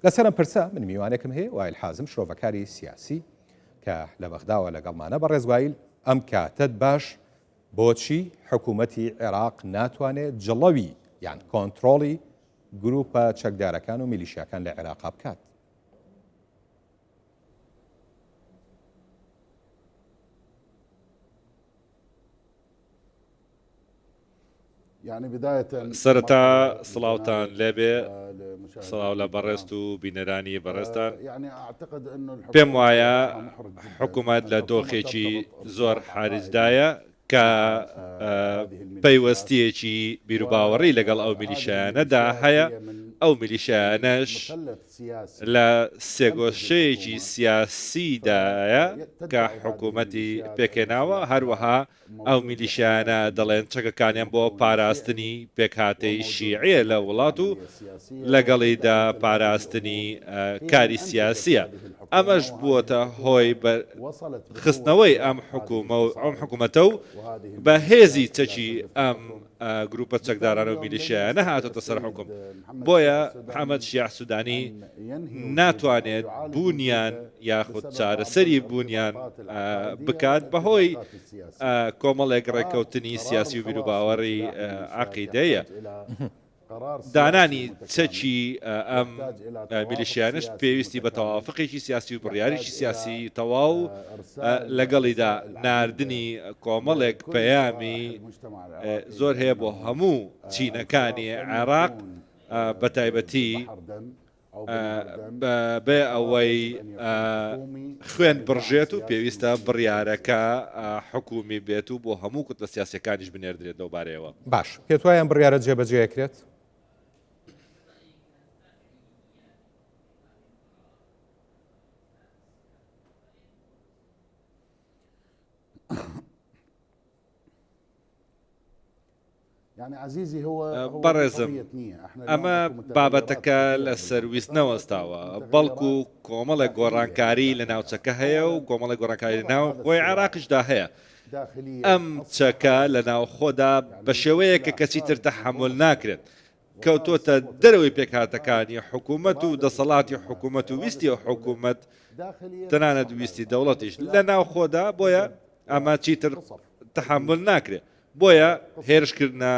لەسەر ئەم پرسە من میوانێکم هەیە وایل حازم شرۆڤەکاری سیاسی کە لە بەغداوە لەگەڵمانە. بەڕێز وایل ئەم کاتەت باش، بۆچی حکوومەتی عێراق ناتوانێت جڵەوی یان کۆنترۆڵی گرووپە چەکدارەکان و میلیشیاکان لە عێراقا بکات؟ سەرەتا سڵاوتان لێبێ سڵاو لە بەڕێزت و بینەرانی بەڕێزتان پێم وایە حکوومەت لە دۆخێکی زۆر حارجدایە کە پەیوەستیەکی بیروباوەڕی لەگەڵ ئەو میلیشیانەدا هەیە ئەو میلیشیانەش لە سێگۆشەیەکی سیاسیدایە کە حکوومەتی پێکهێناوە هەروەها ئەو میلیشیایانە دەڵێن چەکەکانیان بۆ پاراستنی پێکهاتەی شیعیە لە وڵات و لەگەڵیدا پاراستنی کاری سیاسیە، ئەمەش بووەتە هۆی خستنەوەی ئەم حکومەتە و بە هێزی چەکی ئەم گروپە چەکدارانە و میلیشیایانە هاتۆتە سەر حوکم، بۆیە محەمەد شیاع سودانی ناتوانێت بوونیان یاخود چارەسەری بوونیان بکات بەهۆی کۆمەڵێک ڕێککەوتنی سیاسی و بیروباوەڕی عەقیدەیە. دانانی چەکی ئەم میلیشیانەش پێویستی بە تەوافقێکی سیاسی و بڕیارێکی سیاسی تەواو لەگەڵیدا ناردنی کۆمەڵێک پەیامی زۆر هەیە بۆ هەموو چینەکانی عێراق بە تایبەتی بێ ئەوەی خوێن بڕژێت و پێویستە بڕیارەکە حکومی بێت و بۆ هەموو کوتلە سیاسیەکانیش بنێردرێت لەو بارەیەوە. باش پێت وایە ئەم بڕیارە جێبەجێ ئەکرێت؟ بەڕێزم ئەمە بابەتەکە لەسەر ویست نەوەستاوە، بەڵکو کۆمەڵێک گۆڕانکاری لە ناوچەکە هەیە و کۆمەڵێک گۆڕانکاری لە ناو خۆی عێراقیشدا هەیە. ئەم چەکە لە ناوخۆدا بە شێوەیەکە کە چیتر تەحەمول ناکرێت. کەوتۆتە دەرەوەی پێکهاتەکانی حکوومەت و دەسەڵاتی حکوومەت و ویستی حکوومەت تەنانەت ویستی دەوڵەتیش لە ناوخۆدا، بۆیە ئەمە چیتر تەحەمول ناکرێت. بۆیە هێرشکردنە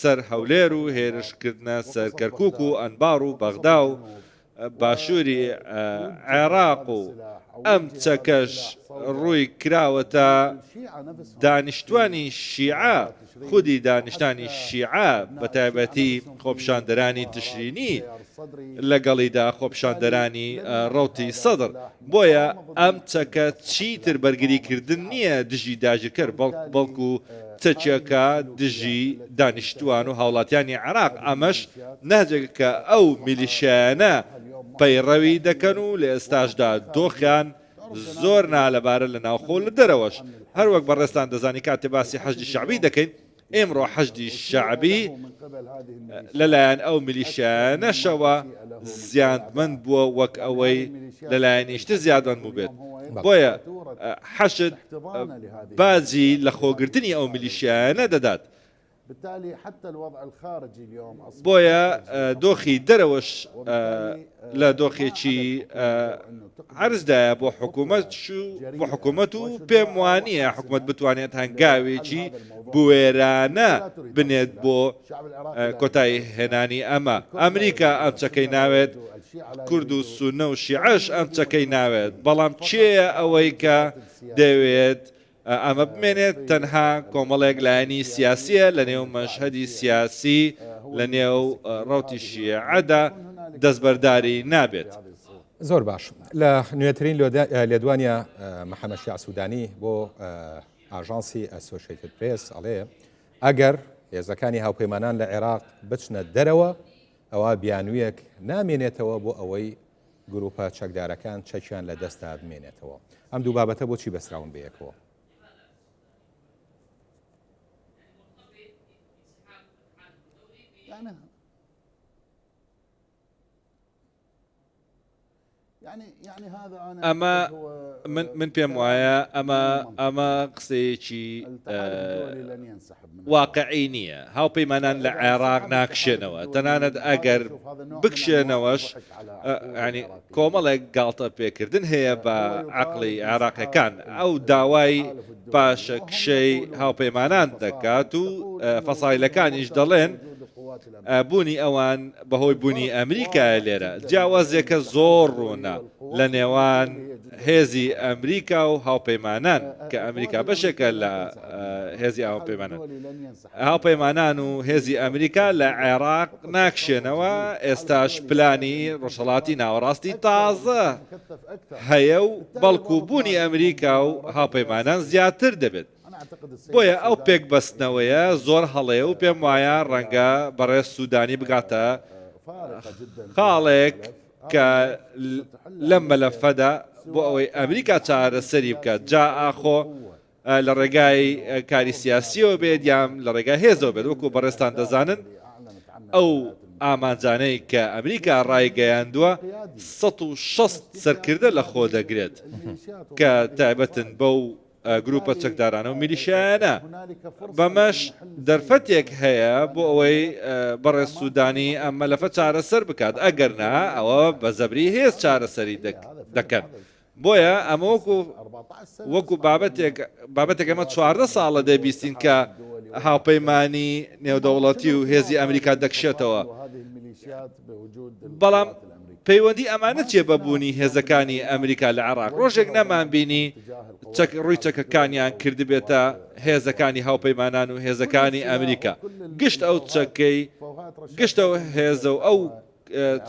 سەر هەولێر و هێرشکردنە سەر کەرکوک و ئەنباڕ و بەغدا و باشووری عێراق و ئەم چەکەش ڕووی کراوەتە دانیشتوانی شیعە، خودی دانیشتانی شیعە بەتایبەتی خۆپیشاندەرانی تشرینی لەگەڵیدا خۆپیشاندەرانی ڕەوتی سەدر، بۆیە ئەم چەکە چیتر بەرگریکردن نییە دژی داگیرکەر، بەڵکو چەکێکە دژی دانیشتووان و هاوڵاتیانی عێراق، ئەمەش نەهجێکە کە ئەو میلیشیایانە پەیڕەوی دەکەن و لە ئێستاشدا دۆخیان زۆر نالەبارە لە ناوخۆ و لە دەرەوەش. هەروەک بەڕێزتان دەزانی کاتێ باسی حەشدی شەعبی دەکەین، ئیمڕۆ حەشدی شەعبی لەلایەن ئەو میلیشیایانەشەوە زیاندمەند بووە وەک ئەوەی لەلایەنیش تر زیادمەند بووبێت، بۆیە حەشد باجی لەخۆگرتنی ئەو میلیشیایانە دەدات. بۆیە دۆخی دەرەوەش لە دۆخێکی عەرزدایە بۆ حکوومەت بۆ حکوومەت و پێم وانییە حکوومەت بتوانێت هەنگاوێکی بوێرانە بنێت بۆ کۆتایی هێنانی ئەمە. ئەمریکا ئەم چەکەی ناوێت، کورد و سوننە و شیعەش ئەم چەکەی ناوێت، بەڵام کێیە ئەوەی کە دەیەوێت ئەمە بمێنێت تەنها کۆمەڵێک لایەنی سیاسیە لە نێو مەشهەدی سیاسی لە نێو ڕەوتی شیعەدا دەستبەرداری نابێت. زۆر باش لە نوێترین لێدوانیا محەمەد شیاع سودانی بۆ ئاژانسی ئەسۆشیتد پرێس ئەڵێ ئەگەر هێزەکانی هاوپەیمانان لە عێراق بچنە دەرەوە ئەوا بیانوویەک نامێنێتەوە بۆ ئەوەی گروپە چەکدارەکان چەکیان لە دەستدا بمێنێتەوە. ئەم دوو بابەتە بۆچی بەستراون بەیەکەوە؟ ئەمە من من پێم وایە ئەمە ئەمە قسەیەکی واقعی نییە هاوپەیمانان لە عێراق ناکشێنەوە تەنانەت ئەگەر بکشێنەوەش ینی کۆمەڵێک گاڵتە پێکردن هەیە بە عقلی عێراقیەکان ئەو داوای پاشەکشەی هاوپەیمانان دەکات و فەسایلەکانیش دەڵێن بوونی ئەوان بەهۆی بوونی ئەمریکایە لێرە. جیاوازیەکە زۆر ڕوونە لە نێوان هێزی ئەمریکا و هاوپەیمانان کە ئەمریکا بەشێکە لە هێزی هاوپەیمانان. هاوپەیمانان و هێزی ئەمریکا لە عێراق ناکشێنەوە، ئێستاش پلانی ڕۆژهەڵاتی ناوەڕاستی تازە هەیە و بەڵکو بوونی ئەمریکا و هاوپەیمانان زیاتر دەبێت. بۆیە ئەو پێکبەستنەوەیە زۆر هەڵەیە و پێم وایە ڕەنگە بەڕێز سوودانی بگاتە خاڵێک کە لەم مەلەفەدا بۆ ئەوەی ئەمریکا چارەسەری بکات جا ئاخۆ لە ڕێگای کاری سیاسیەوە بێت یان لە ڕێگای هێزەوە بێت وەکو بەڕێزتان دەزانن ئەو ئامانجانەی کە ئەمریکا ڕایگەیاندووە 160 سەرکردە لە خۆ دەگرێت کە تایبەتن بەو گروپە چەکدارانە و میلیشیایانە، بەمەش دەرفەتێک هەیە بۆ ئەوەی بەڕێز سودانی ئەم مەلەفە چارەسەر بکات، ئەگەرنا ئەوە بە زەبری هێز چارەسەری دەکەن. بۆیە ئەمە وەکو وەکو بابەتێک بابەتێک ئەمە 14 ساڵە دەبیستین کە هاوپەیمانی نێودەوڵەتی و هێزی ئەمریکا دەکشێتەوە، بەڵام پەیوەندی ئەمانە چیە بە بوونی هێزەکانی ئەمریکا لە عێراق؟ ڕۆژێک نەمانبینی چەک ڕووی چەکەکانیان کردبێتە هێزەکانی هاوپەیمانان و هێزەکانی ئەمریکا. گشت ئەو چەکەی گشت ئەو هێزە و ئەو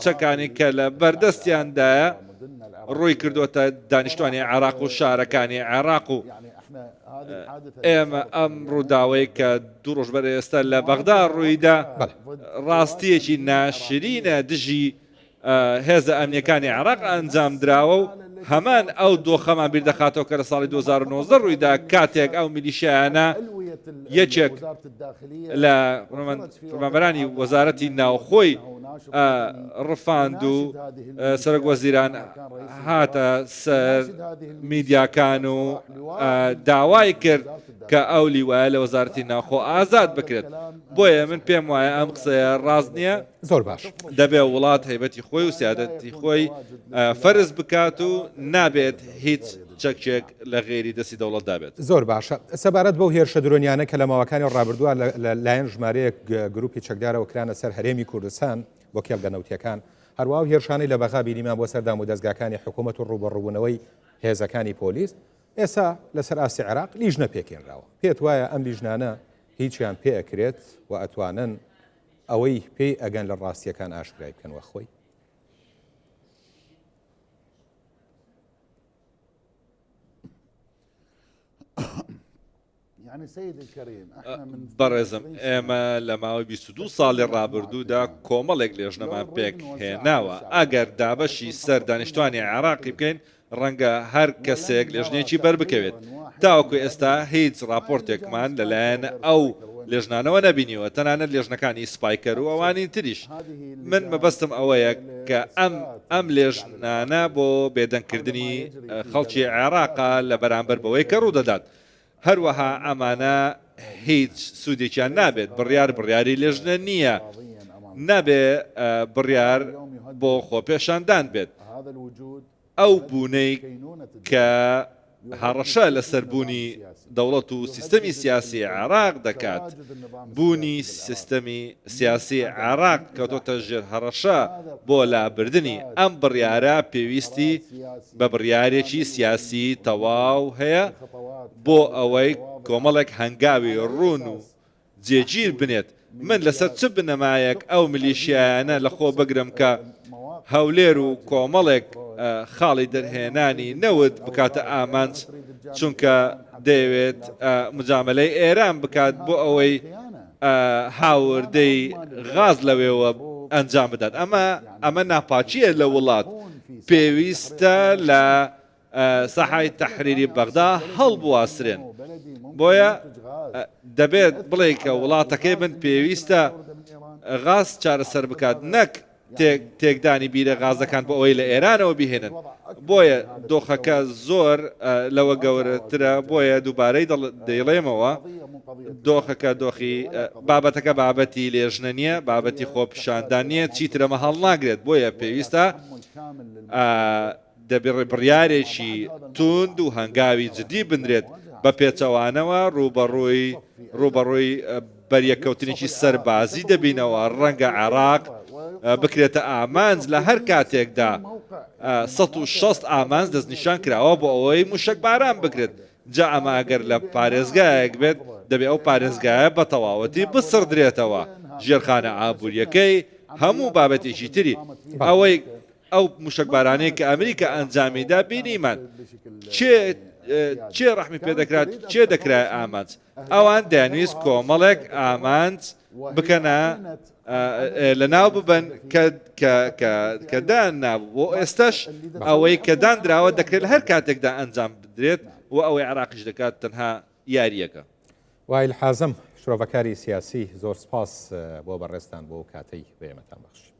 چەکانەی کە لە بەردەستیاندایە ڕووی کردووەتە دانیشتوانی عێراق و شارەکانی عێراق و ئێمە ئەم ڕووداوەی کە دوو ڕۆژ بەر ئێستا لە بەغدا ڕوویدا ڕاستیەکی ناشرینە دژی هێزە ئەمنیەکانی عێراق ئەنجام دراوە و هەمان ئەو دۆخەمان بیر دەخاتەوە کە لە ساڵی 2019 ڕوویدا کاتێک ئەو میلیشیایانە یەکێک لە فەرمانبەرانی وەزارەتی ناوخۆی ڕفاند و سەرۆک وەزیران هاتە سەر میدیاکان و داوای کرد کە ئەو لیوایە لە وەزارەتی ناوخۆ ئازاد بکرێت. بۆیە من پێم وایە ئەم قسەیە ڕاست نییە. زۆر باش. دەبێ وڵات هەیبەتی خۆی و سیادەتی خۆی فەرز بکات و نابێت هیچ چەکێک لە غەیری دەستی دەوڵەتدا بێت. زۆر باشە. سەبارەت بەو هێرشە درۆنیانە کە لە ماوەکانی ڕابردووە لە لایەن ژمارەیەک گروپی چەکدارەوە کرانە سەر هەرێمی کوردستان بۆ کێڵگە نەوتیەکان، هەروا ئەو هێرشانەی لە بەغا بینیمان بۆ سەر دامودەزگاکانی حکوومەت و ڕووبەڕووبوونەوەی هێزەکانی پۆلیس، ئێستا لەسەر ئاستی عێراق لیژنە پێکهێنراوە. پێت وایە ئەم لیژنانە هیچیان پێ ئەکرێت و ئەتوانن ئەوەی پێی ئەگەن لە ڕاستیەکان ئاشکرای بکەن وە خۆی؟ بەڕێزم ئێمە لە ماوەی 22 ساڵی ڕابردوودا کۆمەڵێک لێژنەمان پێک هێناوە ئەگەر دابەشی سەر دانیشتوانی عێراقی بکەین ڕەنگە هەر کەسێک لێژنەیەکی بەربکەوێت. تاوەکو ئێستا هیچ ڕاپۆرتێکمان لەلایەن ئەو لێژنانەوە نەبینیوە، تەنانەت لێژنەکانی سپایکەر و ئەوانی تریش. من مەبەستم ئەوەیە کە ئەم ئەم لێژنانە بۆ بێدەنگکردنی خەڵکی عێراقە لە بەرامبەر بەوەی کە ڕوودەدات. هەروەها ئەمانە هیچ سوودێکیان نابێت، بڕیار بڕیاری لێژنە نییە، نابێ بڕیار بۆ خۆپێشاندان بێت. ئەو بوونەی کە هەڕەشە لەسەر بوونی دەوڵەت و سیستەمی سیاسی عێراق دەکات، بوونی سیستەمی سیاسی عێراق کەوتۆتە ژێر هەڕەشە بۆ لابردنی ئەم بڕیارە پێویستی بە بڕیارێکی سیاسی تەواو هەیە بۆ ئەوەی کۆمەڵێک هەنگاوی ڕوون و جێگیر بنێت، من لەسەر چ بنەمایەک ئەو ملیشیایانە لەخۆ بگرم کە هەولێر و کۆمەڵێک خاڵی دەرهێنانی نەوت بکاتە ئامانج چونکە دەیەوێت مجامەلەی ئێران بکات بۆ ئەوەی هاوردەی غاز لەوێوە ئەنجام بدات ئەمە ئەمە ناپاکییە لە وڵات پێویستە لە ساحای تەحریری بەغدا هەڵبواسرێن. بۆیە دەبێت بڵێی کە وڵاتەکەی من پێویستە غاز چارەسەر بکات نەک. تێکدانی بیرە غازەکان بۆ ئەوەی لە ئێرانەوە بیهێنن. بۆیە دۆخەکە زۆر لەوە گەورەترە، بۆیە دووبارەی دەیڵێمەوە دۆخەکە دۆخی بابەتەکە بابەتی لێژنە نییە، بابەتی خۆپیشاندان نییە، چیتر ئەمە هەڵناگرێت، بۆیە پێویستە دەبێ بڕیارێکی توند و هەنگاوی جدی بنرێت، بە پێچەوانەوە ڕووبەڕووی ڕووبەڕووی بەریەککەوتنێکی سەربازی دەبینەوە، ڕەنگە عێراق بکرێتە ئامانج لە هەر کاتێکدا 160 ئامانج دەستنیشان کراوە بۆ ئەوەی موشەکباران بکرێت، جا ئەمە ئەگەر لە پارێزگایەک بێت دەبێ ئەو پارێزگایە بە تەواوەتی بسڕدرێتەوە، ژێرخانە ئابوورییەکەی، هەموو بابەتێکی تری، ئەوەی ئەو موشەکبارانەی کە ئەمریکا ئەنجامی دا بینیمان کێ کێ ڕەحمی پێدەکرا کێ دەکرایە ئامانج ئەوان دەیانویست کۆمەڵێک ئامانج بکەنە لەناو ببەن کە دان نابوو بۆ ئێستاش ئەوەی کە دانراوە دەکرێت لە هەر کاتێکدا ئەنجام بدرێت و ئەوەی عراقیش دەکات تەنها یاریەکە. وائیل حازم، شرۆڤەکاری سیاسی، زۆر سپاس بۆ بەڕێزتان بۆ ئەو کاتەی بە ئێمەتان بەخشی.